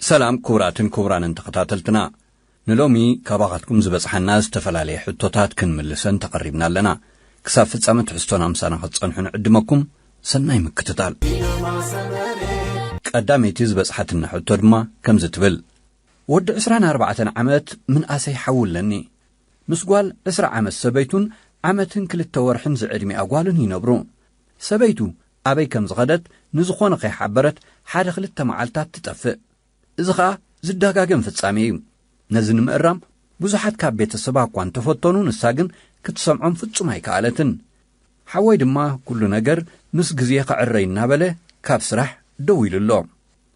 ሰላም ክቡራትን ክቡራንን ተኸታተልትና፣ ንሎሚ ካባኻትኩም ዝበጽሓና ዝተፈላለየ ሕቶታት ክንምልሰን ተቐሪብና ኣለና። ክሳብ ፍጻመ ትሕዝቶና ምሳና ክትጸንሑ ንዕድመኩም። ሰናይ ምክትታል። ቀዳመይቲ ዝበጽሓትና ሕቶ ድማ ከምዚ ትብል። ወዲ ዕስራን ኣርባዕተን ዓመት ምንኣሰይ ሓዊ ኣለኒ። ምስ ጓል ዕስራ ዓመት ሰበይቱን ዓመትን ክልተ ወርሕን ዝዕድሚኣ ጓልን ይነብሩ። ሰበይቱ ኣበይ ከም ዝኸደት ንዝኾነ ከይሓበረት ሓደ ክልተ መዓልታት ትጠፍእ። እዚ ኸኣ ዝደጋገም ፍጻሜ እዩ። ነዚ ንምእራም ብዙሓት ካብ ቤተሰባ እኳ እንተፈተኑ፣ ንሳ ግን ክትሰምዖም ፍጹም ኣይከኣለትን። ሓወይ ድማ ኩሉ ነገር ምስ ግዜ ክዕረይ እናበለ ካብ ስራሕ ደው ኢሉ ኣሎ።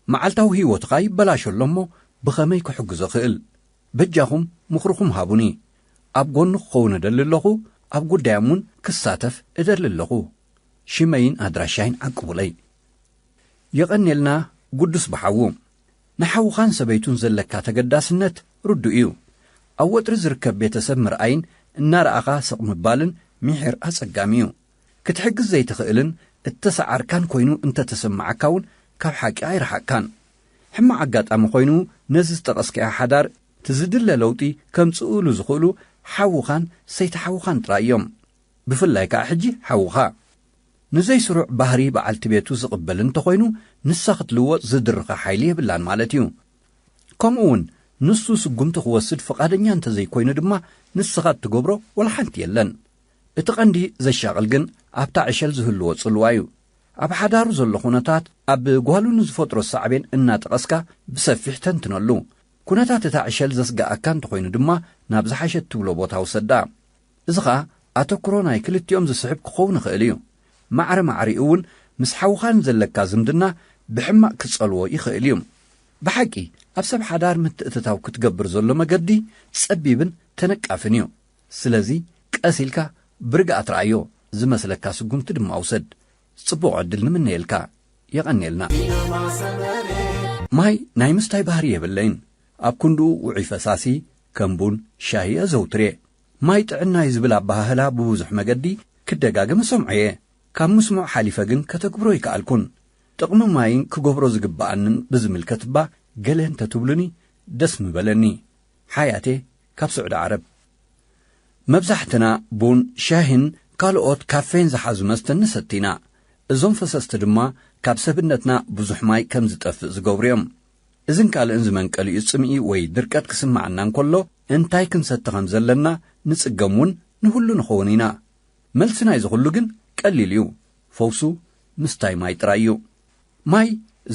መዓልታዊ ህይወትኻ ይበላሾ ኣሎ እሞ ብኸመይ ክሕግዞ ክእል? በጃኹም ምኽርኹም ሃቡኒ። ኣብ ጎኑ ክኸውን እደሊ ኣለኹ፣ ኣብ ጉዳዮም እውን ክሳተፍ እደሊ ኣለኹ። ሽመይን ኣድራሻይን ዓቅቡለይ። የቐኔልና ጉዱስ ብሓዉ። ንሓውኻን ሰበይቱን ዘለካ ተገዳስነት ርዱእ እዩ። ኣብ ወጥሪ ዝርከብ ቤተሰብ ምርኣይን እናረኣኻ ስቕ ምባልን ሚሒር ኣጸጋሚ እዩ። ክትሕግዝ ዘይትኽእልን እተሰዓርካን ኮይኑ እንተተሰማዓካ እውን ካብ ሓቂ ኣይረሓቅካን። ሕማቕ ኣጋጣሚ ኮይኑ ነዚ ዝጠቐስካዮ ሓዳር እቲ ዝድለ ለውጢ ከምጽእሉ ዝኽእሉ ሓውኻን ሰይቲ ሓውኻን ጥራይ እዮም። ብፍላይ ከኣ ሕጂ ሓውኻ። ንዘይስሩዕ ባህሪ በዓልቲ ቤቱ ዝቕበል እንተኾይኑ፣ ንሳ ክትልወጥ ዝድርኻ ሓይሊ የብላን ማለት እዩ። ከምኡ እውን ንሱ ስጉምቲ ክወስድ ፍቓደኛ እንተዘይኮይኑ ድማ ንስኻ እትገብሮ ወላ ሓንቲ የለን። እቲ ቀንዲ ዘሻቕል ግን ኣብታ ዕሸል ዝህልዎ ጽልዋ እዩ። ኣብ ሓዳሩ ዘሎ ኩነታት ኣብ ጓሉ ንዝፈጥሮ ሳዕቤን እናጠቐስካ ብሰፊሕ ተንትነሉ። ኩነታት እታ ዕሸል ዘስግኣካ እንተኾይኑ ድማ ናብ ዝሓሸ እትብሎ ቦታ ውሰዳ። እዚ ኸኣ ኣተኩሮ ናይ ክልቲኦም ዝስሕብ ክኸውን ይኽእል እዩ። ማዕረ ማዕሪኡ እውን ምስ ሓውኻን ዘለካ ዝምድና ብሕማቕ ክጸልዎ ይኽእል እዩ። ብሓቂ ኣብ ሰብ ሓዳር ምትእትታው ክትገብር ዘሎ መገዲ ጸቢብን ተነቃፍን እዩ። ስለዚ ቀስ ኢልካ ብርግኣት ረኣዮ፣ ዝመስለካ ስጉምቲ ድማ ውሰድ። ጽቡቕ ዕድል ንምነየልካ። የቐንየልና። ማይ ናይ ምስታይ ባህሪ የብለይን። ኣብ ክንድኡ ውዑይ ፈሳሲ ከም ቡን፣ ሻሂ ኣዘውትር እየ። ማይ ጥዕና እዩ ዝብል ኣበሃህላ ብብዙሕ መገዲ ክደጋገም እሰምዖ እየ። ካብ ምስምዑ ሓሊፈ ግን ከተግብሮ ኣይከኣልኩን። ጥቕሚ ማይን ክገብሮ ዝግብኣንን ብዝምልከት እባ ገለ እንተትብሉኒ ደስ ምበለኒ። ሓያቴ ካብ ስዑዲ ዓረብ። መብዛሕትና ቡን፣ ሻሂን ካልኦት ካፌን ዝሓዙ መስተ ንሰቲ ኢና። እዞም ፈሰስቲ ድማ ካብ ሰብነትና ብዙሕ ማይ ከም ዝጠፍእ ዝገብሩ እዮም። እዝን ካልእን ዝመንቀሊኡ ጽምኢ ወይ ድርቀት ክስምዓና እንከሎ እንታይ ክንሰቲ ከም ዘለና ንጽገም እውን ንህሉ ንኸውን ኢና። መልሲ ናይዚ ኩሉ ግን ቀሊል እዩ። ፈውሱ ምስታይ ማይ ጥራይ እዩ። ማይ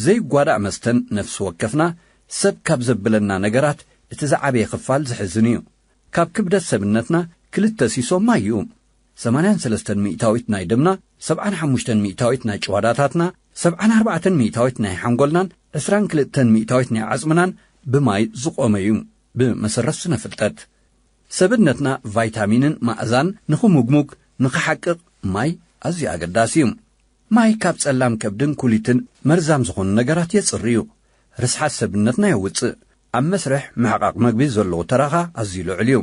ዘይጓዳእ መስተን ነፍሲ ወከፍና ሰብ ካብ ዘብለና ነገራት እቲ ዝዓበየ ክፋል ዝሕዝን እዩ። ካብ ክብደት ሰብነትና ክልተ ሲሶ ማይ እዩ። ሰማንያን ሰለስተን ሚእታዊት ናይ ደምና፣ ሰብዓን ሓሙሽተን ሚእታዊት ናይ ጭዋዳታትና፣ ሰብዓን ኣርባዕተን ሚእታዊት ናይ ሓንጎልናን ዕስራን ክልተን ሚእታዊት ናይ ዓጽምናን ብማይ ዝቖመ እዩ። ብመሰረት ስነ ፍልጠት፣ ሰብነትና ቫይታሚንን መኣዛን ንኽሙግሙግ፣ ንኽሓቅቕ ማይ ኣዝዩ ኣገዳሲ እዩ። ማይ ካብ ጸላም ከብድን ኩሊትን መርዛም ዝኾኑ ነገራት የጽሪ እዩ። ርስሓት ሰብነትና የውጽእ። ኣብ መስርሕ ምሕቓቕ መግቢ ዘለዎ ተራኻ ኣዝዩ ልዑል እዩ።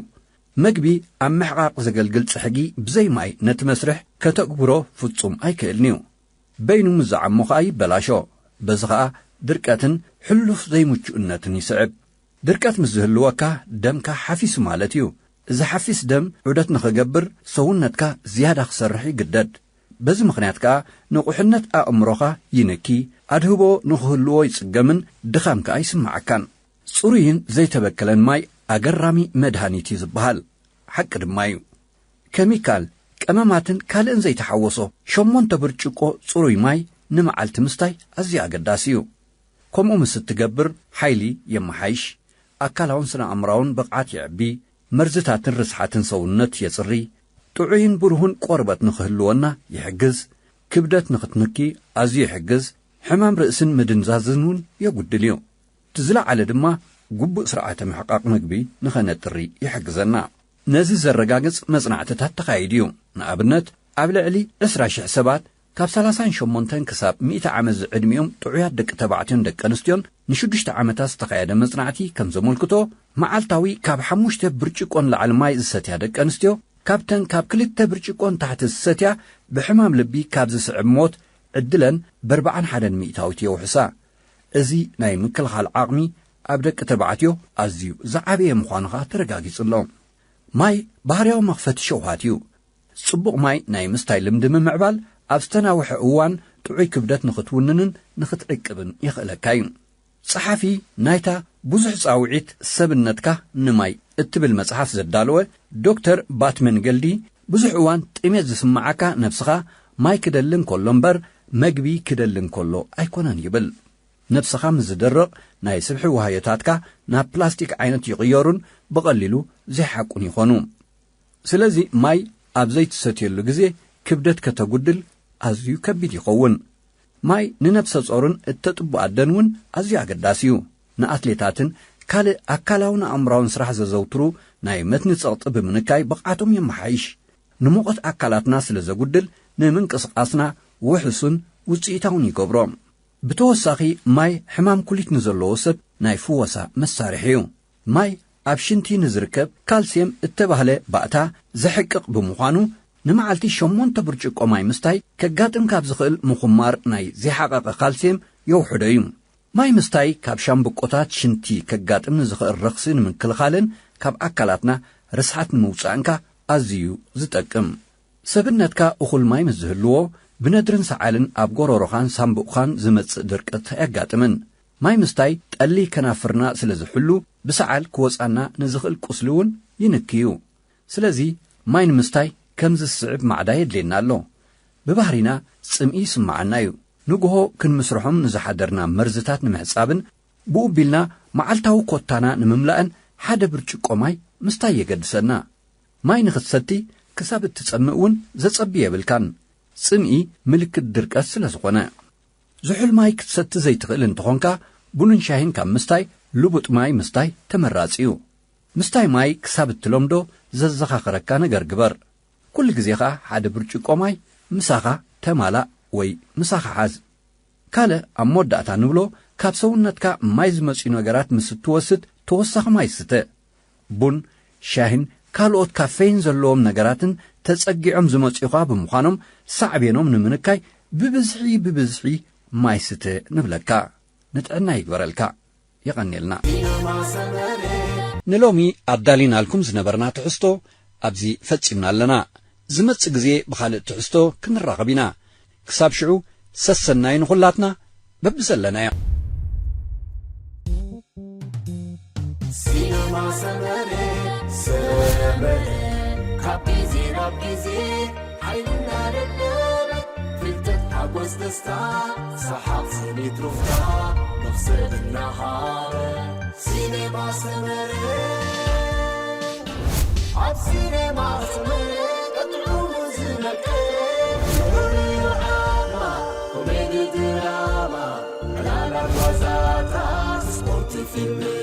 መግቢ ኣብ ምሕቓቕ ዘገልግል ጽሕጊ ብዘይ ማይ ነቲ መስርሕ ከተግብሮ ፍጹም ኣይክእልን እዩ። በይኑ ምስ ዝዓሞ ኸኣ ይበላሾ። በዚ ኸኣ ድርቀትን ሕሉፍ ዘይምቹእነትን ይስዕብ። ድርቀት ምስ ዝህልወካ ደምካ ሓፊሱ ማለት እዩ። እዚ ሓፊስ ደም ዑደት ንኽገብር ሰውነትካ ዝያዳ ክሰርሕ ይግደድ። በዚ ምኽንያት ከኣ ንቑሕነት ኣእምሮኻ ይንኪ፣ ኣድህቦ ንኽህልዎ ይጽገምን ድኻም ከኣ ይስምዓካን። ጽሩይን ዘይተበከለን ማይ ኣገራሚ መድሃኒት እዩ ዝበሃል። ሓቂ ድማ እዩ። ኬሚካል፣ ቀመማትን ካልእን ዘይተሓወሶ ሸሞንተ ብርጭቆ ጽሩይ ማይ ንመዓልቲ ምስታይ ኣዝዩ ኣገዳሲ እዩ። ከምኡ ምስ እትገብር ሓይሊ የመሓይሽ፣ ኣካላውን ስነ ኣእምራውን ብቕዓት የዕቢ፣ መርዝታትን ርስሓትን ሰውነት የጽሪ፣ ጥዑይን ብሩህን ቆርበት ንኽህልወና ይሕግዝ፣ ክብደት ንኽትንኪ ኣዝዩ ይሕግዝ፣ ሕማም ርእስን ምድንዛዝን እውን የጉድል እዩ። እቲ ዝለዓለ ድማ ግቡእ ስርዓተ ምሕቃቕ ምግቢ ንኸነጥሪ ይሕግዘና። ነዚ ዘረጋግጽ መጽናዕትታት ተኻይዱ እዩ። ንኣብነት፣ ኣብ ልዕሊ ዕስራ ሽሕ ሰባት ካብ ሰላሳን ሸሞንተን ክሳብ ሚእቲ ዓመት ዝዕድሚኦም ጥዑያት ደቂ ተባዕትዮን ደቂ ኣንስትዮን ንሽዱሽተ ዓመታት ዝተኻየደ መጽናዕቲ ከም ዘመልክቶ፣ መዓልታዊ ካብ ሓሙሽተ ብርጭቆ ንላዕሊ ማይ ዝሰትያ ደቂ ኣንስትዮ፣ ካብተን ካብ ክልተ ብርጭቆ ንታሕቲ ዝሰትያ ብሕማም ልቢ ካብ ዝስዕብ ሞት ዕድለን ብኣርብዓን ሓደን ሚእታዊት የውሕሳ። እዚ ናይ ምክልኻል ዓቕሚ ኣብ ደቂ ተባዕትዮ ኣዝዩ ዝዓበየ ምዃኑ ኸኣ ተረጋጊጹ ኣሎ። ማይ ባህርያዊ መኽፈቲ ሸውሃት እዩ። ጽቡቕ ማይ ናይ ምስታይ ልምዲ ምምዕባል ኣብ ዝተናውሐ እዋን ጥዑይ ክብደት ንኽትውንንን ንኽትዕቅብን የኽእለካ እዩ። ጸሓፊ ናይታ ብዙሕ ጻውዒት ሰብነትካ ንማይ እትብል መጽሓፍ ዘዳለወ ዶክተር ባትመን ገልዲ፣ ብዙሕ እዋን ጥሜት ዝስምዓካ ነብስኻ ማይ ክደሊ እንከሎ እምበር መግቢ ክደሊ እንከሎ ኣይኮነን ይብል። ነብስኻ ምስ ዝደርቕ ናይ ስብሒ ዋህዮታትካ ናብ ፕላስቲክ ዓይነት ይቕየሩን ብቐሊሉ ዘይሓቁን ይኾኑ። ስለዚ ማይ ኣብ ዘይትሰትየሉ ግዜ ክብደት ከተጉድል ኣዝዩ ከቢድ ይኸውን። ማይ ንነብሰ ጾርን እተጥቡ ኣደን እውን ኣዝዩ ኣገዳሲ እዩ። ንኣትሌታትን ካልእ ኣካላውን ኣእምራውን ስራሕ ዘዘውትሩ ናይ መትኒ ጸቕጢ ብምንካይ ብቕዓቶም የመሓይሽ። ንሙቐት ኣካላትና ስለ ዘጉድል ንምንቅስቓስና ውሑስን ውጽኢታውን ይገብሮ። ብተወሳኺ ማይ ሕማም ኩሊት ንዘለዎ ሰብ ናይ ፍወሳ መሳርሒ እዩ። ማይ ኣብ ሽንቲ ንዝርከብ ካልስየም እተባህለ ባእታ ዘሕቅቕ ብምዃኑ ንመዓልቲ ሸሞንተ ብርጭቆ ማይ ምስታይ ከጋጥም ካብ ዝኽእል ምኹማር ናይ ዘይሓቐቐ ካልስየም የውሕዶ እዩ። ማይ ምስታይ ካብ ሻምብቆታት ሽንቲ ከጋጥም ንዝኽእል ረኽሲ ንምክልኻልን ካብ ኣካላትና ርስሓት ንምውጻእን ከኣ ኣዝዩ ዝጠቅም። ሰብነትካ እኹል ማይ ምስ ዝህልዎ ብነድርን ሰዓልን ኣብ ጎረሮኻን ሳምቡእኻን ዝመጽእ ድርቀት ኣየጋጥምን። ማይ ምስታይ ጠሊ ከናፍርና ስለ ዝሕሉ ብሰዓል ክወጻና ንዝኽእል ቁስሊ እውን ይንክዩ። ስለዚ ማይ ንምስታይ ከምዚ ዝስዕብ ማዕዳ የድልየና ኣሎ። ብባህሪና ጽምኢ ይስምዓና እዩ። ንግሆ ክንምስርሖም ንዝሓደርና መርዝታት ንምሕጻብን ብኡ ቢልና መዓልታዊ ኮታና ንምምላእን ሓደ ብርጭቆ ማይ ምስታይ የገድሰና። ማይ ንኽትሰቲ ክሳብ እትጸምእ እውን ዘጸቢ የብልካን። ጽምኢ ምልክት ድርቀት ስለ ዝኾነ። ዝሑል ማይ ክትሰቲ ዘይትኽእል እንተኾንካ ቡንን ሻሂን ካብ ምስታይ ልቡጥ ማይ ምስታይ ተመራጺ እዩ። ምስታይ ማይ ክሳብ እትለምዶ ዘዘኻኽረካ ነገር ግበር። ኩሉ ግዜ ኸኣ ሓደ ብርጭቆ ማይ ምሳኻ ተማላእ ወይ ምሳኻ ሓዝ። ካልእ ኣብ መወዳእታ ንብሎ ካብ ሰውነትካ ማይ ዝመጽኡ ነገራት ምስ እትወስድ ተወሳኺ ማይ ስተ። ቡን፣ ሻሂን ካልኦት ካፌይን ዘለዎም ነገራትን ተጸጊዖም ዝመጽኡኻ ብምዃኖም ሳዕቤኖም ንምንካይ ብብዝሒ ብብዝሒ ማይ ስተ ንብለካ። ንጥዕና ይግበረልካ። የቐንየልና። ንሎሚ ኣዳሊናልኩም ዝነበርና ትሕዝቶ ኣብዚ ፈጺምና ኣለና። ዝመጽእ ግዜ ብኻልእ ትሕዝቶ ክንራኸብ ኢና። ክሳብ ሽዑ ሰሰናዩ ንኹላትና በብዘለናዮ። ሲነማ ሰመረ ሰመረ ካብ ግዜ ናብ ግዜ ሓይልና ደደበ ፍልጠት ሓጎስ ደስታ ሰሓቕ ስኒት ሩፍታ መኽሰብ እናሃበ ሲነማ ሰመረ ኣብ ሲነማ ሰመረ ቀጥዑ ዝመቀ ንዑ ዓማ ኮሜዲ ድራማ ዕላላ ጓዛታት ስፖርት ፊልም